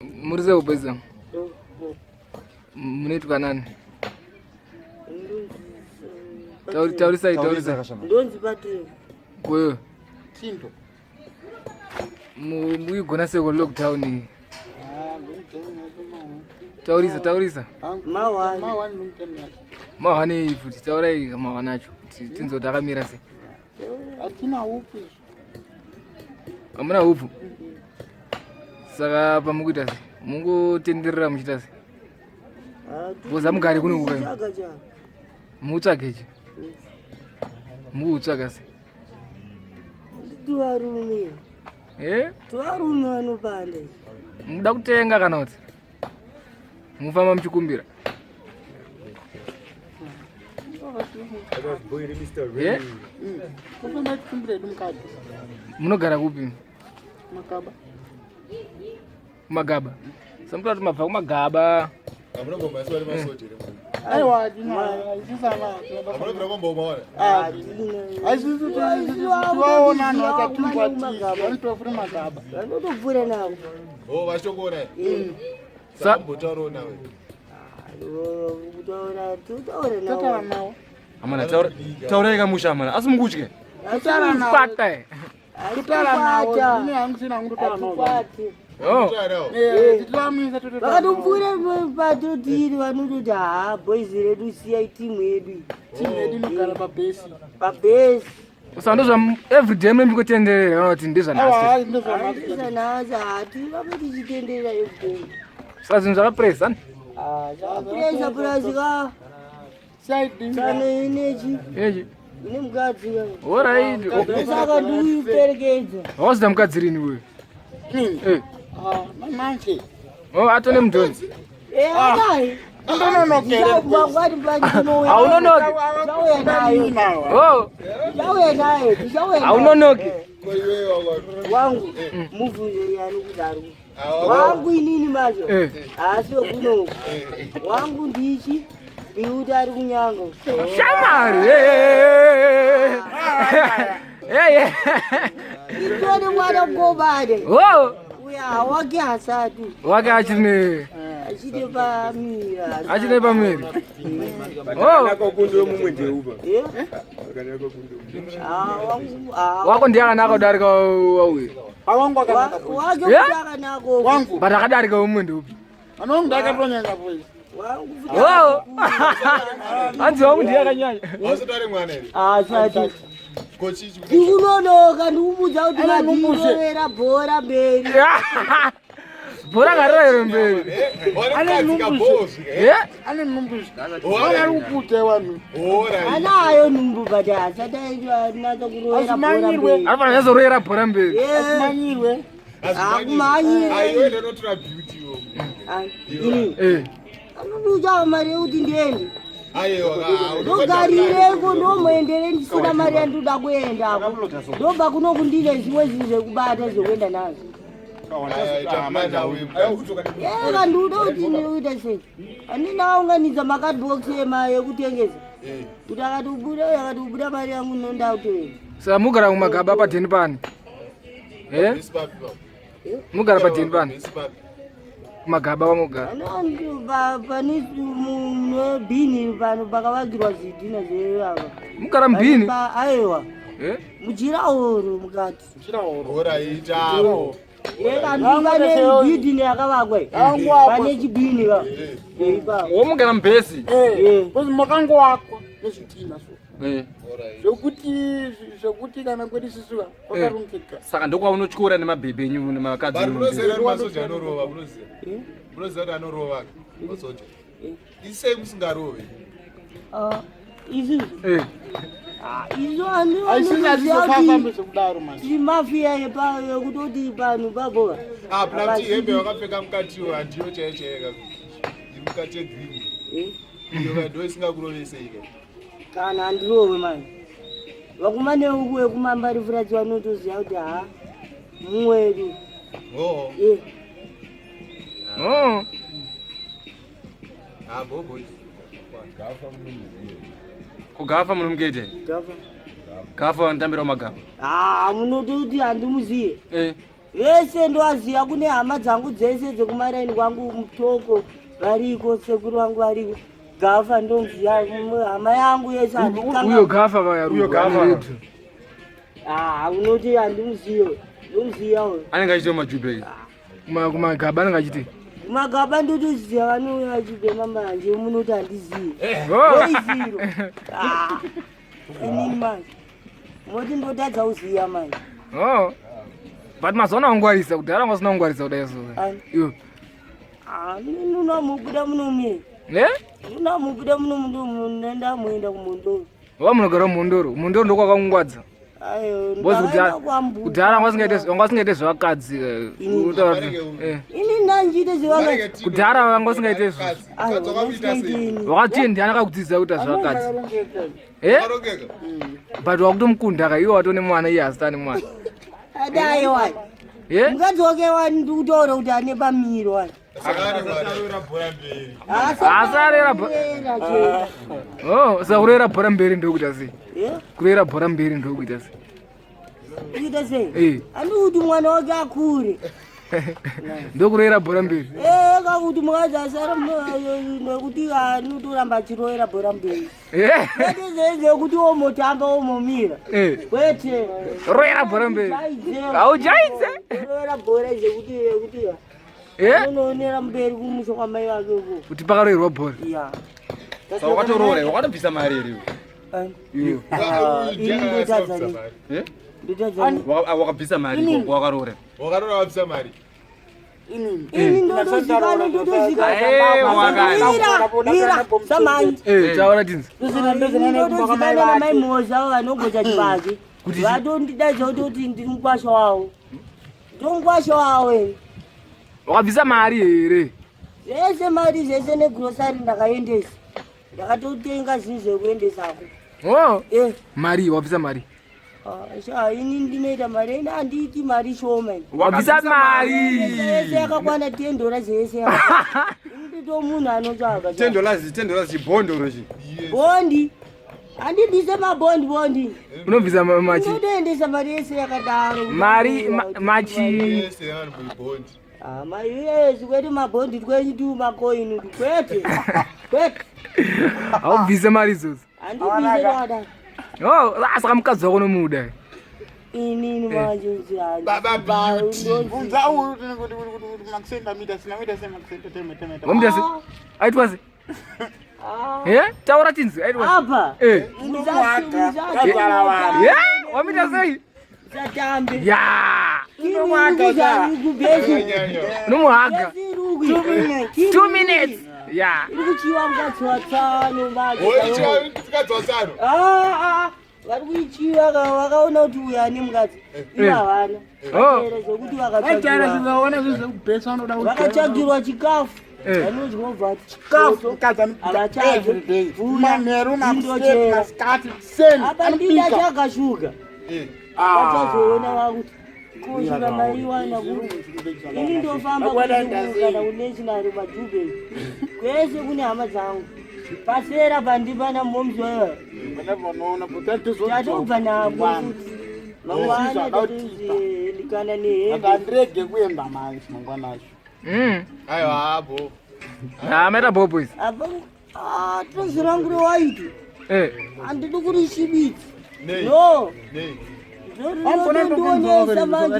Muri sei boys? Munoitwa nani? Taurisai, taurisai. Ndonzi Patrick. Koyo. Tindo. Muigona sei ko lockdown iyi? Taurisa, taurisa. Mawani. Mawani nomutemo yacho. Mawani iyi futi, taurai mawani acho kuti tinzwe kuti akamira sei. Hatina upfu izvo. Hamuna hupfu? Saka pamukuita sei? Mungotenderera muchiita sei? Boza mugari kuno kuka. Chaga chaga. Mutsvage chi? Mukutsvaga sei? Tuvarume. Eh? Tuvarume vanopanda. Muda kutenga kana kuti? Mufamba muchikumbira. Eh? Kufamba tikumbira hedu mukadzi. Munogara kupi? Makaba. Kumagaba. Samutora kuti mabva kumagaba. Aiwa hatina isusu ana. Isusu tiwaona anhu akatungwa tizi vanotofura magaba. Vanotopfura navo. Kutaura totaura Totaura navo. navo. Amana taurai kamusha amana asi mukutye. Kutaura navo. Kwata. eh. Kutaura navo. Atikwata. Ini hangu sina hangu totaura navo. Atikwate. Oh. Eh, titiramisa tototaura navo. Vakatopfuura patotiri vanototi haa boys redu siyai timu yedu iyi. Timu yedu inogara pabhesi. Pabhesi. Saka ndozva everyday mune muchikotenderera kana kuti Aiwa ndezvanhasi. hai ndozvanhasi. Handizvanhasi hatirambe tichitenderera everyday. Saka zvinhu zvakapresa. ani? Zvakapresa purasi ka Side. tsano inechi Echi. ine mukadzi ka. Alright. Saka ndikuiperekedza. Wakazida mukadzi rini wewe? Nini? Eh. Ah, manje. Oh, atone mudhonzi. Eh, adai. Andononokere. Mangwani pandinouya. Haunonoki. Ndichauya nayo. Oh, Ndichauya nayo. Ndichauya nayo. haunonoki. Wangu mubvunze yani kudaro. Wangu inini macho. Eh. Haasi wekuno. Wangu ndichi ndiuti ari kunyanga. Shamari. Eh. Eh. Itone mwana gobade. Oh, Uya wake hasati. wake achiri ne Achite pamira. achine pamiri. Oh, Eh? Ah, wangu ah. wako ndiye akanaka kudarika wauye. Awangu akanaka. Wake Eh? kuti akanaka. Wangu. But akadarika umwe ndiupi? Anongu ndakatonyanya boys. Wangu futi. Oh. Hanzi wangu ndiye akanyanya. Asati. Ndikunonoka ndikubudza kuti Ana numbuzhe. matirovera bhora mberi. Bhora ngariraire mberi. Eh? Ane nhumbu. Vana ari kuputa vanhu. Anayo nhumbu but asati anatsa kurovera bhora Asimanyirwe. mberi. Anofanira kunyatsorovera bhora mberi. Eh, Asimanyirwe. Akumanyire. Ini Eh. anondiudza mari yekuti ndiende. Ndogarireko ndomuendere ndisina mari yandoda kuendako. Ndobva kuno kundine zvimwe zvinhu zvekubata zvekuenda nazvo. Eka ndinoda kuti ndinoita sei? Handina kaunganidza makadhibhokisi ema ekutengesa. Kuti akati ubuda akati ubuda mari yangu ndinoda kutoenda. Saka mugara kumagaba padheni pani. Eh? Mugara padheni pani. Kumagaba pamugara. Pane bhini pano pakavakirwa zvidhina zveava. Mugara mubhini. Aiwa. Eh? Mujiraoro mukati. Chiraoro. Eka ndivane bhidhini yakavakwa iyi. Yangu apo. Pane chibhini ka. Ipapo. Womugara mubhesi. Eh. Kozi makangowakwa nezvidhina so. Eh. Zvekuti zvekuti kana kwedu isusu ka kwakarongeka. Saka ndokwaunotyora nemabhebhi enyu nemakadzi. enyu. Masoja anorova munoziva munoziva kuti anorova masoja isei musingarove Ah, Isusu. Eh. Ah, Isu Aisisi handinoziva zvekudaro manje. kuti mafiya yekutoti panhu pabova. apna kuti hembe wakapfeka mukatiwo handiyo chaiyo chaiyo iri mukati yegreen Eh? iyo ndo isingakurovesei ka Kana handirowe manje. Vakomana veku vekumambari furatsi vanotoziva kuti ha mumwe wedu. oo Eh. Oh. hambobo Kugafa munomukete. Gafa. Gafa vanotambira magaba. Ah, munototi handimuziye. Eh. Vese ndovaziva, kune hama dzangu dzese dzekumaraini kwangu mutoko variko, sekuru vangu variko, Gafa ndomuziva, hama yangu yese handikanga. Uyo Gafa vaya. Uyo Gafa. Ah, unoti handimuzive, ndomuziva uyo. Anenge achiita majubheki. Kumagaba anenge achiti. Kumagaba ndotoziva vanouya vachibhema manje, munoti handizivi. Oh. Oiziro. Ah, inini manje moti ndotadza kuziva manje. Oh. But mazuva ano wangwarisa, kudhara wanga usina kungwarisa kudai so. Ani? Iwe. Ah, unomubuda munomi. Ne? Unomubuda muno ndamuenda kumondoro. Wa munogara mumondoro. Mumondoro ndokwakangwadza. Ayo, Bozi ndakaenda kudhara kwambuya. kudhara wanga usingaite zvevakadzi. Ini. Eh. Ini ndandichiite zvevakadzi. Kudhara wanga usingaite izvozvo. Ayo, Mukadzi wakamuita sei? ndingaitini. Wakati ndiani akakudzidzisa kuita zvevakadzi? Eh? Wakarongeka. But wakutomukunda ka, iwe watone mwana, iye asati ane mwana. Adai wani. Eh? Mukadzi wake wani ndikutaura kuti ane pamiro wani. Saka ane mwana. Asarera Oh, saka kurera bhora mberi ndokuita sei? Kurera bhora mberi ndokuita sei? Kuita sei? Eh. Andikuti mwana wake akure. Ndokurera bhora mberi. Eh, kakuti mukadzi asara nekuti anotoramba achiroera bhora mberi. Eh? Kwete zvezvekuti omotamba omomira. Eh. Kwete. Roera bhora mberi. Haujaidze. Haujaidze? Roera bhora zvekuti kuti Eh? unoonera mberi kumusha kwamai vake uko. Kuti pakaroerwa bhora. Ya. Saka wakatoroora, wakatobvisa mari here iwe? Iwe. Ah, ini ndotadza nei? Eh? Ndotadza nei? Wakabvisa mari wakaroora. Wakaroora wabvisa mari. Ini ndotozikana ndotozikana. Eh, wakati. Mira, mira, samani. Eh, taura tinzi. Ndotozikana namai Mhoza vanogocha chibage. Kuti chi- Vatondidaidza kutoti ndiri mukwasha wavo. Ndomukwasha wavo ini. Wakabvisa mari here? Zvese mari zvese negrosari ndakaendesa. Ndakatotenga zvinhu zvekuendesako. Oh. Eh. Mari, wabvisa mari. Ah, sha, ini ndinoita mari, ini handiiti mari shoma ini. Wabvisa mari. Yese yakakwana $10 yese. Ini ndito munhu anotsvaga. $10, $10 chibhondoro chi. Bondi. Handibvise mabondi bondi. Unobvisa machi. Ndinotoendesa mari yese yakadaro. Mari machi. Yese yani muibhondi. Ah, mari yese kwete mabhondi twenyu tu makoini tu kwete. Kwete. Haubvise mari idzodzo. Handibvise yakadaro. Oh, saka mukadzi wako unomuda. Inini manje Baba Beauty. Bvunza uyu kuti makuseni amita sina kuita sei makuseni teme teme teme. Wamuita sei? Aitwa sei? Eh? Taura tinzi, aitwa sei? Apa. Eh. Kazara Eh? Wamuita sei? Usatambe. Ya. Kubhesi. Unomuhaga. 2 minutes. Ya. Iri kuchiwa mukadzi watsano manje. Mukadzi watsano. Ah, ah, vari kuichiwa vakaona kuti uyu ane mukadzi. Ivo havana. Oh. Vatera zvekuti Vaitara vakatsvagirwa. zvivaona zvinhu zvekubhesa vanoda Vakatsvagirwa chikafu. Eh. Vanodya vobva vati chikafu chikafu. mukadzi anobika Havachadyi. every day. Mvura, Manheru makuseni indochera. masikati kuseni Apa ndida anobika. chakashuka. Eh. Vachazoona vakuti koshuka mari wana kuti ini ndofamba kana kunational madhubheni kwese kune hama dzangu pasera pandipana momzoyo tatobva napo futi mangwana tatozilikana nehembe Handirege kuenda manje mangwana acho. Aiwa hapo. Ah, maita bho boys. apa trozi rangu rewaiti Eh. handidi kurishibidza Nei. no Nei. rinondionesa manje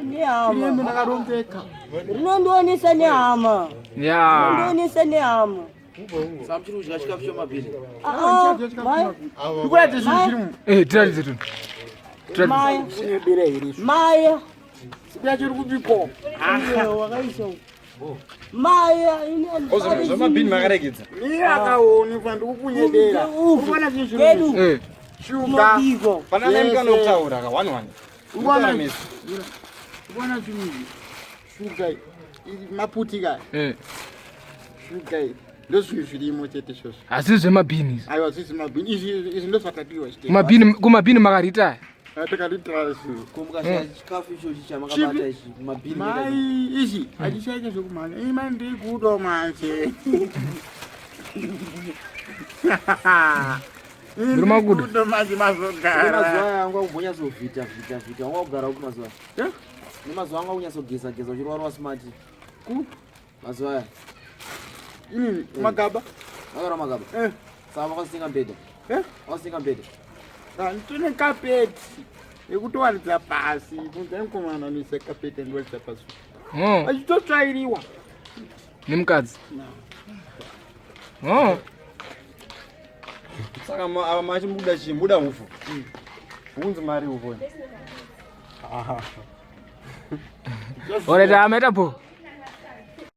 nehama Ndakarongeka. rinondionesa nehama Ya. rinondionesa nehama Samuchiri kudya chikafu chemabhini. Ah, mai Avo. Ndikuratidza zvinhu zviri mu. Eh, tiratidze tunhu. Tiratidze. maya Kunyebera here izvo. maya Siku yacho iri kubikwa. Iwe wakaisa maya Zvamabhini makaregedza. Mira akaonekwa ndikukunyebera. Urikuona zvinhu zviri mu. kedu Eh. Shuga. kunobikwa Pana nai mukana wekutaura ka 1 1. Urikuona Urikuona zvinhu izvi. Shuga iyi. Iri maputi ka. Eh. Shuga iyi. Ndozvinhu zvirimo chete izvozvo. Asi zvemabhini izvi. Aiwa zvisi mabhini. Izvi izvi ndozvatadiwa chete. Kumabhini kumabhini makaritaya. Takaritira zvinhu. Ko mukashaya chikafu ichochi chamakabata ichi mumabhini. Mai izvi hachishaike zvekumhanya. Ima ndikudo manje. Ndiri makudo. Ndikudo manje mazogara. Mazuva aya anga kumbonyatsovhita vhita vhita wanga kugara upi mazuva? Eh? Nemazuva anga kunyatsogeza geza uchirwara smart. Ku? Mazuva aya. Inini magaba. Vakarwa magaba. Eh. Saka vakasinga mbeda. Eh? Vakasinga mbeda. Nditone kapeti yekutowaridza pasi. Kunze mukomana anoisa kapeti andiwaridza pasi. Oh, Achitotsvairiwa. nemukadzi. Oh, Saka ava machibuda chii? Buda hufu. Hunzi mari hufu. alright, amaita po.